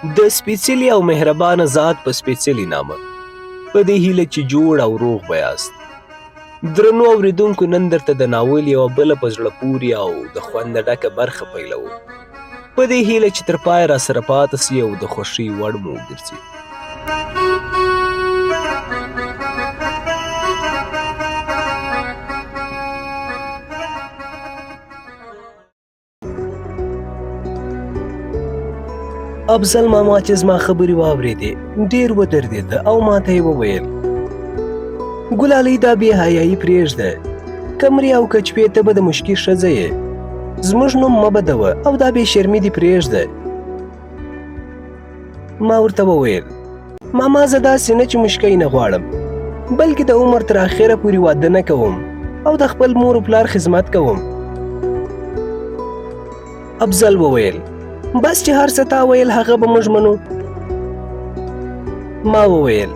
د سپېڅلي او مهربانه ذات په سپېڅلي نامه، په دې هیله چې جوړ او روغ به یاست. درنو اورېدونکو، نن درته د ناول یوه بله په زړه پورې او د خونده ډکه برخه پیلوو، په دې هیله چې تر پایه راسره پاته سئ او د خوښۍ وړ مو وګرځي. افضل ماما چې زما خبرې واورېدې ډېر ودردېده او ماته یې وویل، ګلالۍ دا بې حیایي پرېږده، کمرې او کچپې ته به د مشکي ښځه یې، زموږ نوم مه بدوه او دا بې شرمي دې پرېږده. ما ورته وویل، ماما زه داسې نه چې مشکۍ نه غواړم، بلکې د عمر تر اخره پورې واده نه کوم او د خپل مور و پلار خدمت کوم. افضل وویل، بس چې هر څه تا ویل هغه به موږ منو. ما وویل،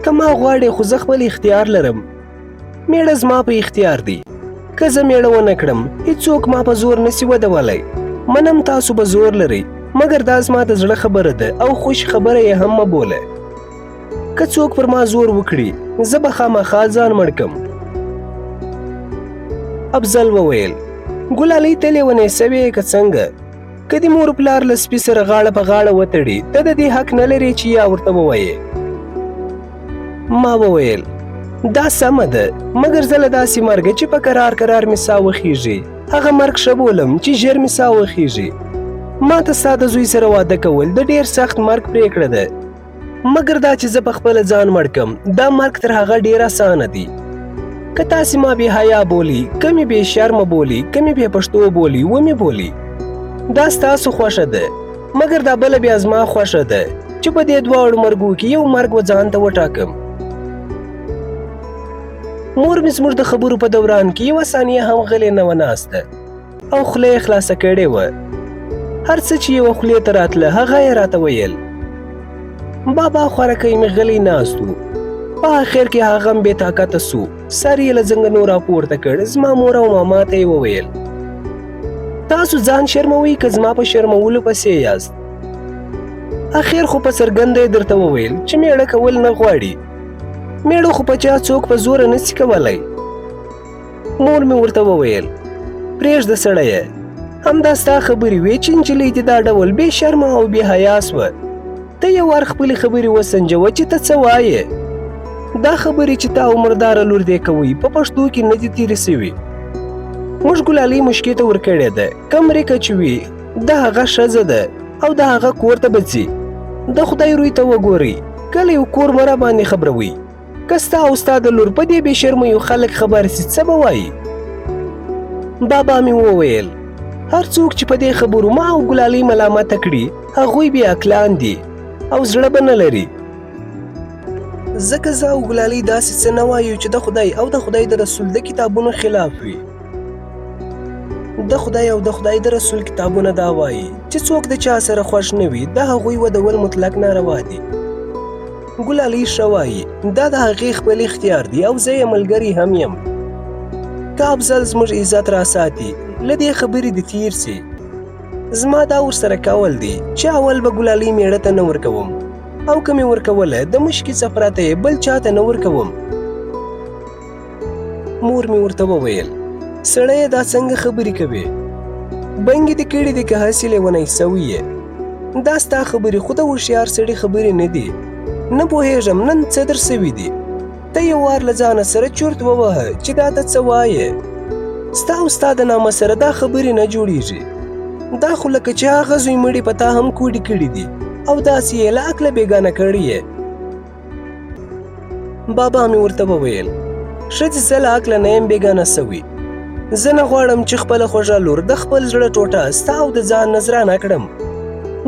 که ما غواړې خو زه خپل اختیار لرم، میړه زما په اختیار دی، که زه میړه ونه کړم هیڅوک ما په زور نسی ودولی. منم تاسو به زور لرئ، مګر دا زما د زړه خبره ده او خوش خبره یې هم مه بوله. که څوک پر ما زور وکړي زه به خامخا ځان مړ کم. افضل وویل، ګلالۍ ته لیونی سوې که څنګه؟ که دې مور پلار له سپي سره غاړه په غاړه وتړي ته د دې حق نه لرې چې یا ورته ووایې. ما وویل، دا سمه ده، مګر زه له داسې مرګه چې په کرار کرار مې ساه وخیږي هغه مرګ ښه بولم چې ژر مې ساه وخیږي. ما ته ستا د زوی سره واده کول د ډېر سخت مرګ پرېکړه ده، مګر دا چې زه په خپله ځان مړ کم دا مرګ تر هغه ډېر اسانه دی. که تاسې ما بې حیا بولی، که مې بې شرمه بولی، که مې بې پښتو بولی، ومې بولی، دا ستاسو خوښه ده، مګر دا بله بیا زما خوښه ده چې په دې دواړو مرګو کې یو مرګ و ځان ته وټاکم. مور مې زموږ د خبرو په دوران کې یوه ثانیه هم غلې نه وه ناسته او خوله یې خلاصه کړې وه. هر څه چې یوه خولې ته راتله هغه یې راته ویل. بابا خورکی مې غلی ناست و. په اخر کې هغه هم بې طاقته سو، سر یې له ځنګنو راپورته کړ، زما مور او ماما ته یې وویل، تاسو ځان شرموئ که زما په شرمولو پسې یاست؟ اخر خو په څرګنده یې درته وویل چې میړه کول نه غواړي، میړه خو په چا څوک په زوره نسي کولی. مور مې ورته وویل، پرېږده سړیه، همدا ستا خبرې وې چې نجلۍ دې دا ډول بې شرمه او بې حیا سوه. ته یو وار خپلې خبرې وسنجوه چې ته څه وایې. دا خبرې چې تا او مرداره لور دې کوئ په پښتو کې نه دي تېرې سوي. موږ ګلالۍ مشکې ته ورکړې ده، کمرې که چې وي د هغه ښځه ده او د هغه کور ته به ځي. د خدای روی ته وګورئ، کله یو کور مه راباندې خبروئ. که ستا او ستا د لور په دې بې شرمیو خلک خبر سي څه به وایي؟ بابا مې وویل، هر څوک چې په دې خبرو ما او ګلالۍ ملامته کړي هغوی بې عقلان دي او زړه به نه لري، ځکه زه او ګلالۍ داسې څه نه وایو چې د خدای او د خدای د رسول د کتابونو خلاف وي. د خدای او د خدای د رسول کتابونه دا وایي چې څوک د چا سره خوښ نه وي د هغوی ودول مطلق ناروا دي. ګلالۍ ښه وایي، دا د هغې خپل اختیار دی او زه یې ملګری هم یم. که افضل زموږ عزت را ساتي له دې خبرې دې تیر سي. زما دا ورسره کول دی چې اول به ګلالۍ میړه ته نه ورکوم او که مې ورکوله د مشکې څخه پرته یې بل چا ته نه ورکوم. مور مې ورته وویل، سړیه دا څنګه خبرې کوې؟ بنګې دې کړې دي که هسې لیونی سوی یې؟ دا ستا خبرې خو د هوښیار سړي خبرې نه دي. نه پوهېږم نن څه در سوي دي. ته یو وار له ځانه سره چورت ووهه چې دا ته څه وایې. ستا او ستا د نامه سره دا خبرې نه جوړیږي. دا خو لکه چې هغه زوی مړي په تا هم کوډې کړي دي او داسې یې له عقله بېګانه کړی یې. بابا مې ورته وویل، ښځې زه له عقله نه یم بېګانه سوی. زه نه غواړم چې خپله خوږه لور د خپل زړه ټوټه ستا او د ځان نذرانه کړم.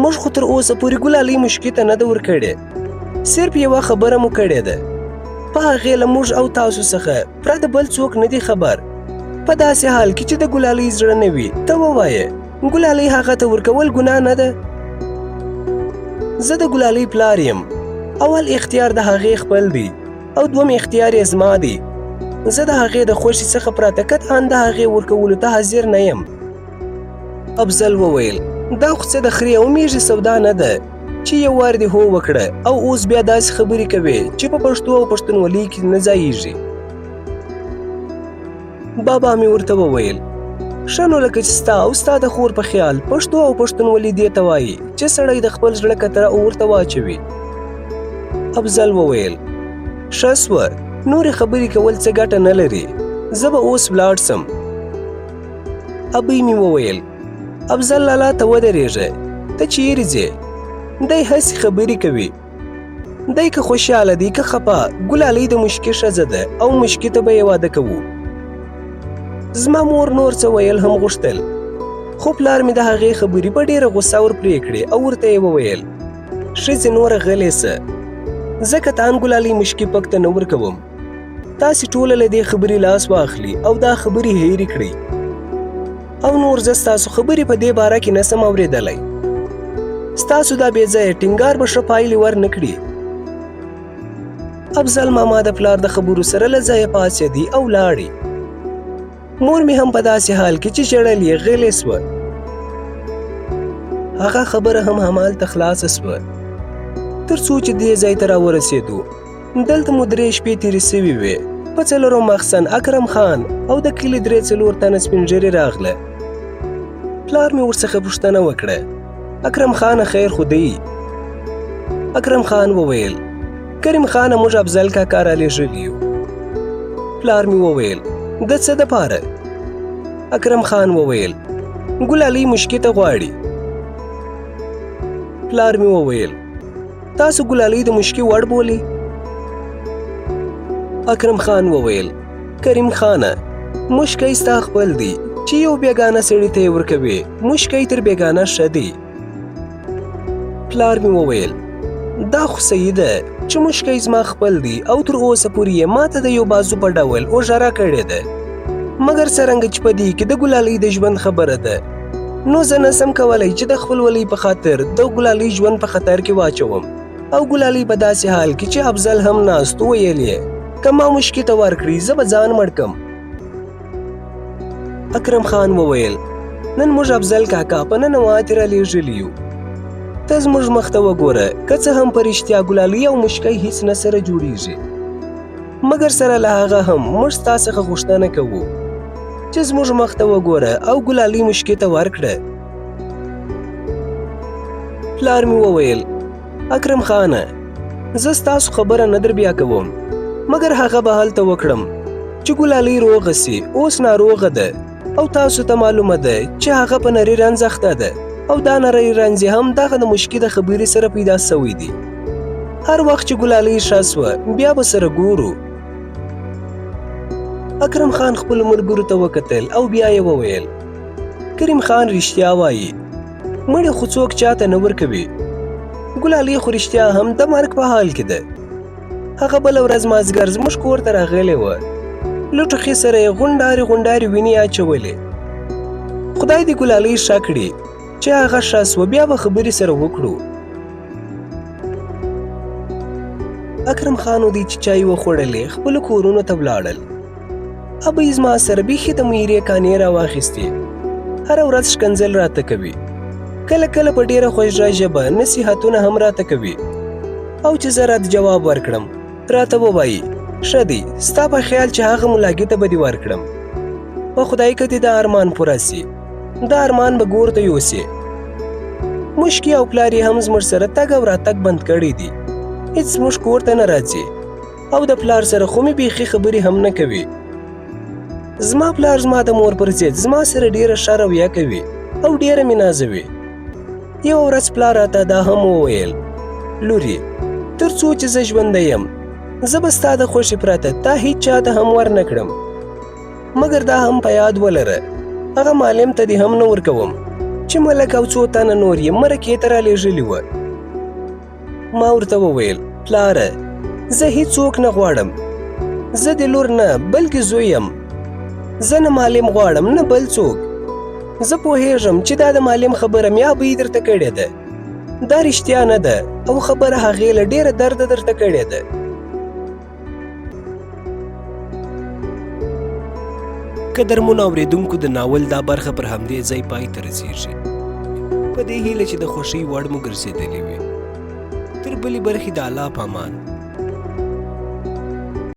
موږ خو تر اوسه پورې ګلالۍ مشکې ته نه ده ورکړې، صرف یوه خبره مو کړې ده. په هغې له موږ او تاسو څخه پرته بل څوک نه دی خبر. په داسې حال کې چې د ګلالۍ زړه نه وي، ته ووایې ګلالۍ هغه ته ورکول ګناه نه ده؟ زه د ګلالۍ پلار یم. اول اختیار د هغې خپل دی او دوم اختیار یې زما دی. زه د هغې د خوښې څخه پرته قطعا د هغې ورکولو ته حاضر نه یم. افضل وویل، دا خو څه د خرې او میږې سودا نه ده چې یو وار دې هو وکړه او اوس بیا داسې خبرې کوې چې په پښتو او پښتونولۍ کې نه ځایېږي. بابا مې ورته وویل، ښه نو لکه چې ستا او ستا د خور په خیال پښتو او پښتونولي دې ته وایي چې سړی د خپل زړه کتره اور ته واچوي. افضل وویل، ښه سوه، نورې خبرې کول څه ګټه نه لري، زه به اوس ولاړ سم. ابۍ مې وویل، افضل لالا ته ودرېږه، ته چیرې ځې؟ دی هسې خبرې کوي. دی که خوشحاله دی که خپه، ګلالۍ د مشکي ښځه ده او مشکي ته به یې واده کوو. زما مور نور څه ویل هم غوښتل، خو پلار مې د هغې خبرې په ډېره غوسه ور پرې کړې او ورته یې وویل، ښځې نوره غلې سه، زه قطعا ګلالۍ مشکي پک ته نه ورکوم. تاسې ټوله له دې خبرې لاس واخلي او دا خبرې هېرې کړئ او نور زه ستاسو خبرې په دې باره کې نه سم اورېدلی. ستاسو دا بې ځایه ټینګار به ښه پایلې ور نه کړي. افضل ماما د پلار د خبرو سره له ځایه پاڅېدی او لاړی. مور مې هم په داسې حال کې چې ژړل یې غلې سوه. هغه خبره هم همالته خلاصه سوه. تر څو چې دې ځای ته راورسېدو، دلته مو درې شپې تېرې سوي وې. په څلورم مخزن اکرم خان او د کلي 3-4 تنه سپین ږیري راغله. پلار مې ورڅخه پوښتنه وکړه، اکرم خانه خیر خو دی؟ اکرم خان وویل، کریم خانه موږ افضل کاکا رالیږلي یو. پلار مې وویل، د څه دپاره؟ اکرم خان وویل، ګلالۍ مشکي ته غواړي. پلار مې وویل، تاسو ګلالۍ د مشکي وړ بولئ؟ اکرم خان وویل، کریم خانه مشکی ستا خپل دی، چې یو بېګانه سړي ته یې ورکوې، مشکی تر بېګانه ښه دی. پلار مې وویل، دا خو صحیح ده چې مشکی زما خپل دی او تر اوسه پورې یې ماته د یو بازو په ډول اوږه راکړې ده، مګر څرنګه چې په دې کې د ګلالۍ د ژوند خبره ده، نو زه نه سم کولی چې د خپلولۍ په خاطر د ګلالۍ ژوند په خطر کې واچوم. او ګلالۍ په داسې حال کې چې افضل هم ناست ویل یې، که ما مشکي ته ورکړي زه به ځان مړ کم. اکرم خان وویل، نن موږ افضل کاکا په ننواتې رالیږلي یو، ته زموږ مخ ته وګوره، که څه هم په رښتیا ګلالۍ او مشکی هیڅ نه سره جوړیږي، مګر سره له هغه هم موږ ستا څخه غوښتنه کوو چې زموږ مخ ته وګوره او ګلالۍ مشکي ته ورکړه. پلار مې وویل، اکرم خانه زه ستاسو خبره نه در بیا کوم، مګر هغه به هلته وکړم چې ګلالۍ روغه سي، اوس ناروغه ده او تاسو ته معلومه ده چې هغه په نري رنځ اخته ده او دا نری رنځ یې هم دغه د مشکي د خبرې سره پیدا سوی دی. هر وخت چې ګلالۍ ښه سوه بیا به سره ګورو. اکرم خان خپلو ملګرو ته وکتل او بیا یې وویل، کریم خان رښتیا وایي، مړی خو څوک چاته نه ورکوي، ګلالۍ خو رښتیا هم د مرګ په حال کې ده. هغه بله ورځ مازدیګر زموږ کور ته راغلې وه، له ټوخي سره یې غونډارې غونډارې وینې اچولې. خدای دې ګلالۍ ښه کړي، چې هغه ښه سوه بیا به خبرې سره وکړو. اکرم خان او دی چې چای وخوړلې خپلو کورونو ته ولاړل. ابۍ زما سره بیخي د میرې کانې راواخیستې، هره ورځ ښکنځل راته کوي، کله کله په ډېره خوږه ژبه نصیحتونه هم راته کوي، او چې زه رد جواب ورکړم راته ووایي، ښه دی ستا په خیال چې هغه ملاګي ته به دې ورکړم، په خدای که دې دا ارمان پوره سي، دا ارمان به ګور ته یوسې. مشکي او پلار یې هم زموږ سره تګ او راتګ بند کړی دي، هیڅ زموږ کور ته نه راځي او د پلار سره خو مې بیخي خبرې هم نه کوي. زما پلار زما د مور پر ضد زما سره ډېره ښه رویه کوي او ډېره مې نازوي. یوه ورځ پلار راته دا هم وویل، لورې تر څو چې زه ژوندی یم زه به ستا د خوښې پرته تا هیڅ چاته هم ور نه کړم، مګر دا هم په یاد ولره هغه معلم ته دې هم نه ورکوم چې ملک او څو تنه نور یې مرکې ته رالیږلي وه. ما ورته وویل، پلاره زه هیڅوک نه غواړم، زه د لور نه بلکې زوی یم، زه نه معلم غواړم نه بل څوک. زه پوهیږم چې دا د معلم خبره مې ابۍ درته کړې ده، دا رښتیا نه ده او خبره هغې له ډېره درده درته کړې ده. قدرمنو اورېدونکو، د ناول دا برخه پر همدې ځای پای ته رسېږي، په دې هیله چې د خوښۍ وړ مو ګرځېدلې وي. تر بلې برخې د الله په امان.